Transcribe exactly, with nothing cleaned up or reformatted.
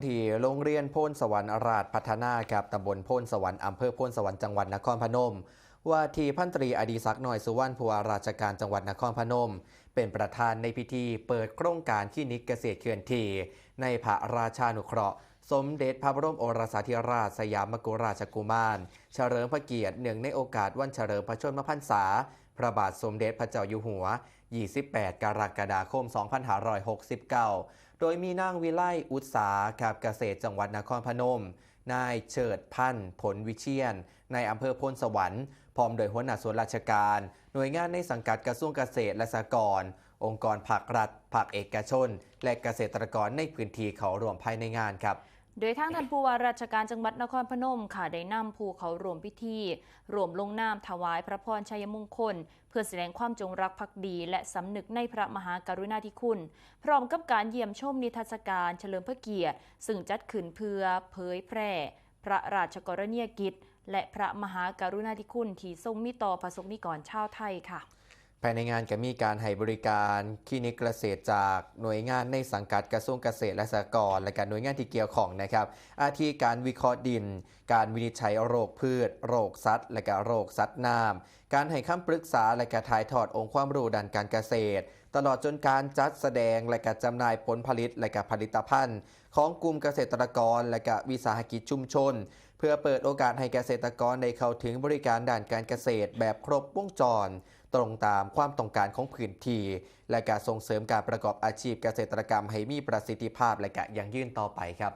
ที่โรงเรียนโพนสวรรค์ราชพัฒนาครับ ตำบลโพนสวรรค์ อำเภอโพนสวรรค์ จังหวัดนครพนม ว่าที่พันตรีอดิศักดิ์ น้อยสุวรรณ ผู้ว่าราชการจังหวัดนครพนม เป็นประธานในพิธีเปิดโครงการคลินิกเกษตรเคลื่อนที่ ในพระราชานุเคราะห์ สมเด็จพระบรมโอรสาธิราชสยามกุฎราชกุมาร เฉลิมพระเกียรติเนื่องในโอกาสวันเฉลิมพระชนมพรรษา พระบาทสมเด็จพระเจ้าอยู่หัว ยี่สิบแปด กรกฎาคม สองพันห้าร้อยหกสิบเก้า โดยมีนางวิไลอุตสาครับ เกษตรจังหวัดนครพนม นายเชิดพันธ์ ผลวิเชียน ในอำเภอโพนสวรรค์ พร้อมโดยหัวหน้าส่วนราชการ หน่วยงานในสังกัดกระทรวงเกษตรและสหกรณ์ องค์กรภาครัฐ ภาคเอกชน และเกษตรกรในพื้นที่เข้าร่วมภายในงานครับ โดยทางท่านผู้ว่าราชการจังหวัดนครพนมค่ะ ได้นำผู้เข้าร่วมพิธีร่วมลงนามถวายพระพรชัยมงคล เพื่อแสดงความจงรักภักดี และสำนึกในพระมหากรุณาธิคุณ พร้อมกับการเยี่ยมชมนิทรรศการเฉลิมพระเกียรติ ซึ่งจัดขึ้นเพื่อเผยแพร่พระราชกรณียกิจ และพระมหากรุณาธิคุณที่ทรงมีต่อประสบนิกรชาวไทยค่ะ ภายในงานก็มีการให้บริการคลินิกเกษตรจากหน่วยงานในสังกัดกระทรวงเกษตรและสหกรณ์ และก็หน่วยงานที่เกี่ยวข้องนะครับ อาทิการวิเคราะห์ดิน การวินิจฉัยโรคพืช โรคสัตว์ และก็โรคสัตว์น้ำ การให้คำปรึกษาและก็ถ่ายทอดองค์ความรู้ด้านการเกษตร ตลอดจนการจัดแสดงและก็จำหน่ายผลผลิตและก็ผลิตภัณฑ์ ของกลุ่มเกษตรกรและก็วิสาหกิจชุมชน เพื่อเปิดโอกาสให้เกษตรกรได้เข้าถึงบริการด้านการเกษตรแบบครบวงจร ตรงตามความต้องการของพื้นที่ และการส่งเสริมการประกอบอาชีพเกษตรกรรมให้มีประสิทธิภาพและก็ยั่งยืนต่อไปครับ